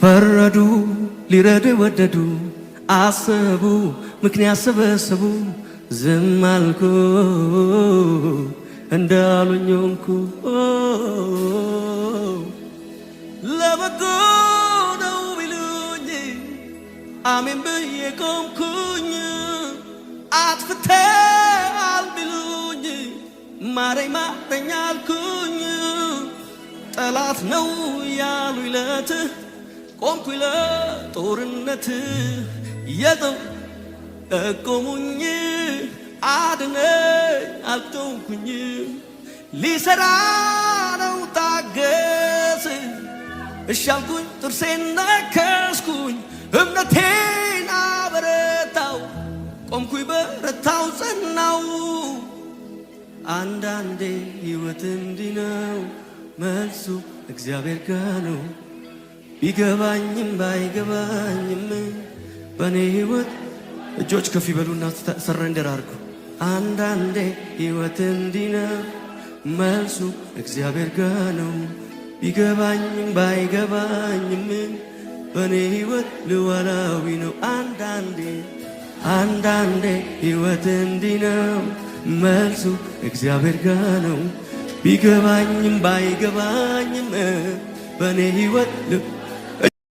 ፈረዱ፣ ሊረዱ ወደዱ፣ አሰቡ፣ ምክንያት ሰበሰቡ። ዝም አልኩ፣ እንዳሉኝ ሆንኩ። ለበጎ ነው ቢሉኝ አሜን ብዬ ቆምኩኝ። አጥፍተሃል ቢሉኝ ማረኝ ማረኝ አልኩኝ። ጠላት ነው ያሉኝ ለት ቆምኩኝ ለጦርነት። የጠው ጠቆሙኝ፣ አድነኝ አልተውኩኝ። ሊሰራ ነው ታገስ፣ እሺ አልኩኝ፣ ጥርሴን ነከስኩኝ፣ እምነቴን አበረታው፣ ቆምኩኝ፣ በረታው፣ ጸናው። አንዳንዴ ሕይወት እንዲህ ነው፣ መልሱ እግዚአብሔር ጋ ነው። ቢገባኝም ባይገባኝም በእኔ ሕይወት እጆች ከፍ ይበሉና surrender አድርጉ። አንዳንዴ ሕይወት እንዲህ ነው፣ መልሱ እግዚአብሔር ጋ ነው። ቢገባኝም ባይገባኝም በእኔ ሕይወት ሉዓላዊ ነው። አንዳንዴ አንዳንዴ ሕይወት እንዲህ ነው፣ መልሱ እግዚአብሔር ጋ ነው። ቢገባኝም ባይገባኝም በእኔ ሕይወት